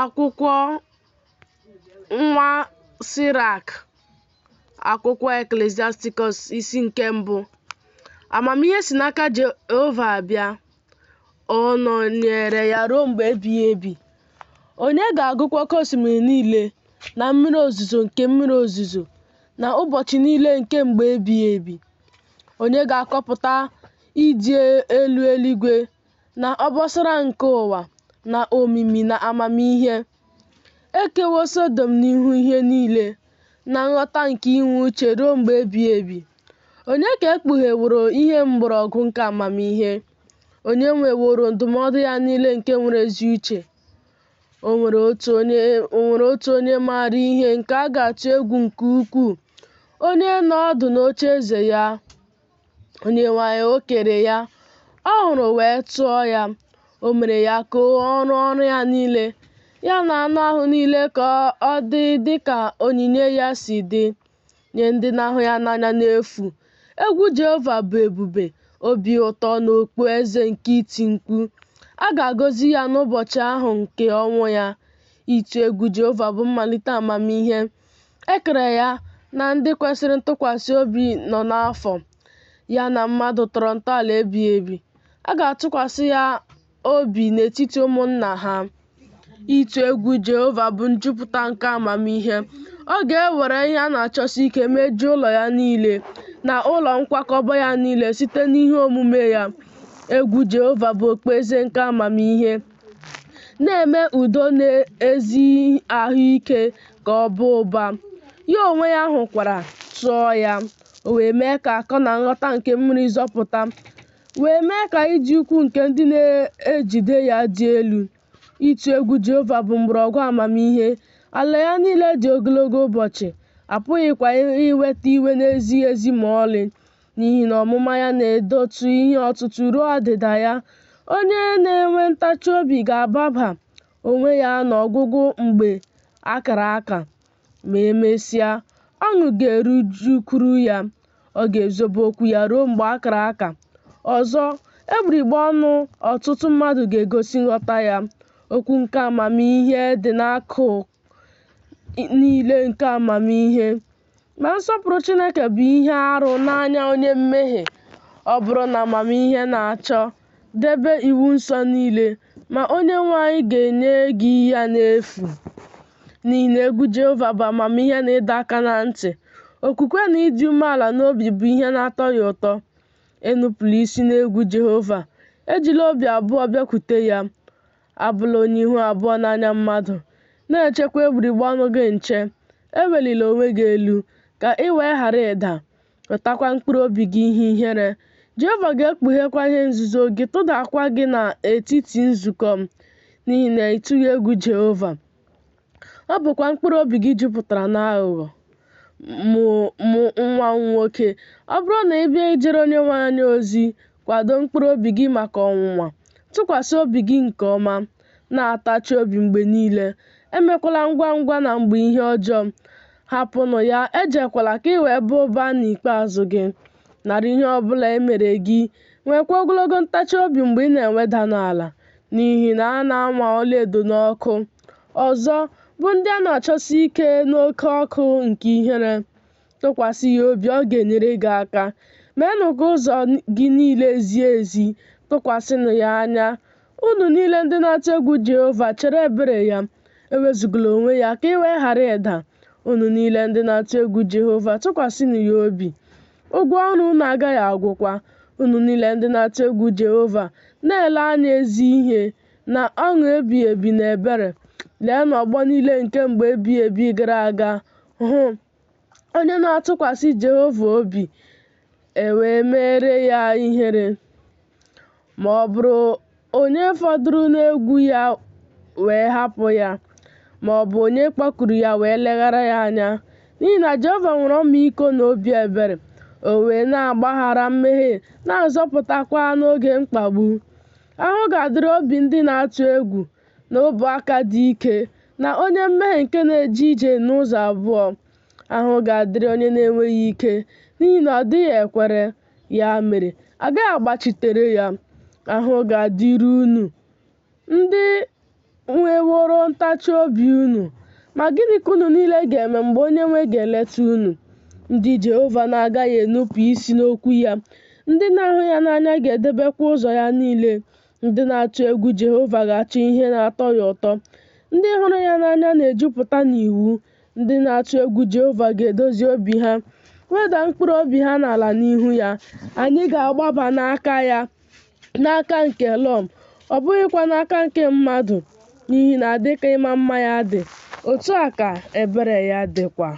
Akwụkwọ nwa Sirak, akwụkwọ Eklisiastikọs isi nke mbụ. Amamihe si n'aka Jehova abịa, ọ nọnyeere ya ruo mgbe ebighị ebi. Onye ga-agụkwa oke osimiri niile, na mmiri ozuzo nke mmiri ozuzo, na ụbọchị niile nke mgbe ebighị ebi? Onye ga-akọpụta ịdị elu eluigwe, na obosara nke ụwa, na omimi na amamihe? E kewo Sodom n'ihu ihe niile, na nghọta nke inwe uche ruo mgbe ebighị ebi. Onye ka e kpugheworo ihe mgbọrọgwụ nke amamihe? Onye nweworo ndụmọdụ ya niile nke nwere ezi uche? O nwere otu onye maara ihe nke a ga-atụ egwu nke ukwuu, onye nọ ọdụ n'oche eze ya. Onyenwe anyị o kere ya, ọ hụrụ wee tụọ ya, o mere ya ka ọ rụọ ọrụ ya niile, ya na anụ ahụ niile ka ọ dị dịka onyinye ya si dị, nye ndị na-ahụ ya n'anya n'efu. Egwu Jehova bụ ebube, obi ụtọ na okpu eze nke iti mkpu. A ga-agọzi ya n'ụbọchị ahụ nke ọnwụ ya. Ịtụ egwu Jehova bụ mmalite amamihe. E kere ya na ndị kwesịrị ntụkwasị obi nọ n'afọ, ya na mmadụ tọrọ ntọala ebighị ebi. A ga-atụkwasị ya obi n'etiti ụmụnna ha. Ịtụ egwu Jehova bụ njupụta nke amamihe. Ọ ga-ewere ihe a na-achọsi ike mejuo ụlọ ya niile na ụlọ nkwakọba ya niile site n'ihe omume ya. Egwu Jehova bụ okpueze nke amamihe, na-eme udo na ezi ahụike ka ọ baa ụba. Ya onwe ya hụkwara, tụọ ya, o wee mee ka akọ na nghọta nke mmiri zọpụta, wee mee ka ịdị ukwuu nke ndị na-ejide ya dị elu. Ịtụ egwu Jehova bụ mgbọrọgwụ amamihe, ala ya niile dị ogologo ụbọchị, a pụghịkwa iweta iwe na-ezighị ezi ma ọlị, n'ihi na ọmụma ya na-edotu ihe ọtụtụ ruo ọdịda ya. Onye na-enwe ntachi obi ga-agbaba onwe ya n'ọgwụgwụ mgbe a kara aka, ma emesịa, ọṅụ ga-erujukwuru ya. Ọ ga-ezobe okwu ya ruo mgbe a kara aka. Ọzọ, egbugbere ọnụ ọtụtụ mmadụ ga-egosi nghọta ya. Okwu nke amamihe dị n'akụ niile nke amamihe. Ma nsọpụrụ Chineke bụ ihe arụ n'anya onye mmehie. Ọ bụrụ na amamihe na-achọ, debe iwu nsọ niile, ma Onyenwe anyị ga-enye gị ya n'efu. N'ihi na egwu Jehova bụ amamihe na ịdọ aka na ntị, okwukwe na ịdị umeala n'obi bụ ihe na-atọ ya ụtọ. Enupụla isi n'egwu Jehova, ejila obi abụọ bịakwute ya. Abụla onye ihu abụọ n'anya mmadụ, na-echekwa egbugbere ọnụ gị nche. Ewelila onwe gị elu, ka ị wee ghara ịda, wetakwa mkpụrụ obi gị ihe ihere. Jehova ga-ekpughekwa ihe nzuzo gị, tụdakwa gị n'etiti nzukọ, n'ihi na ị tụghị egwu Jehova. Ọ bụkwa mkpụrụ obi gị jupụtara n'aghụghọ. Mụ nwa m nwoke, ọ bụrụ na ị bịa ijere Onyenwe anyị ozi, kwado mkpụrụ obi gị maka ọnwụnwa. Tụkwasị obi gị nke ọma, na-atachi obi mgbe niile. Emekwala ngwa ngwa na mgbe ihe ọjọọ. Hapụnụ ya, ejekwala ka ị wee baa ụba n'ikpeazụ gị. Nara ihe ọ bụla e mere gị, nweekwa ogologo ntachi obi mgbe ị na-eweda n'ala, n'ihi na a na-anwa ọlaedo n'ọkụ. Ọzọ, bụ ndị a na-achọsi ike n'oke ọkụ nke ihere. Tụkwasị ya obi, ọ ga-enyere gị aka. Meenụ ka ụzọ gị niile zie ezi, tụkwasịnụ ya anya. Unu niile ndị na-atụ egwu Jehova, chere ebere ya. Ewezugala onwe ya ka ị wee ghara ịda. Unu niile ndị na-atụ egwu Jehova, tụkwasịnụ ya obi. Ụgwọ ọrụ unu agaghị agwụkwa. Unu niile ndị na-atụ egwu Jehova, na-ele anya ezi ihe, na ọṅụ ebighị ebi na ebere. Leenụ ọgbọ niile nke mgbe ebighị ebi gara aga, hụ onye na-atụkwasị Jehova obi, e wee mere ya ihere. Ma ọ bụrụ onye fọdụrụ n'egwu ya wee hapụ ya, ma ọ bụ onye kpọkuru ya wee leghara ya anya. N'ihi na Jehova nwere ọmịiko na obi ebere, o wee na-agbaghara mmehie na-azọpụtakwa n'oge mkpagbu. Ahụhụ ga-adịrị obi ndị na-atụ egwu, na ọbụ aka dị ike, na onye mmehie nke na-eje ije n'ụzọ abụọ. Ahụhụ ga-adịrị onye na-enweghị ike, n'ihi na ọ dịghị ekwere, ya mere, a gaghị agbachitere ya. Ahụhụ ga-adịrị unu ndị nweworo ntachi obi unu. Ma gịnị ka unu niile ga-eme mgbe Onye-nwe ga-eleta unu? Ndị Jehova na-agaghị enupụ isi n'okwu ya, ndị na-ahụ ya n'anya ga-edebekwa ụzọ ya niile. Ndị na-atụ egwu Jehova ga-achọ ihe na-atọ ya ụtọ. Ndị hụrụ ya n'anya na-ejupụta n'iwu. Ndị na-atụ egwu Jehova ga-edozi obi ha, weda mkpụrụ obi ha n'ala n'ihu ya. Anyị ga-agbaba n'aka ya, n'aka nke Lọm, ọ bụghịkwa n'aka nke mmadụ, n'ihi na dịka ịma mma ya dị, otu a ka ebere ya dịkwa.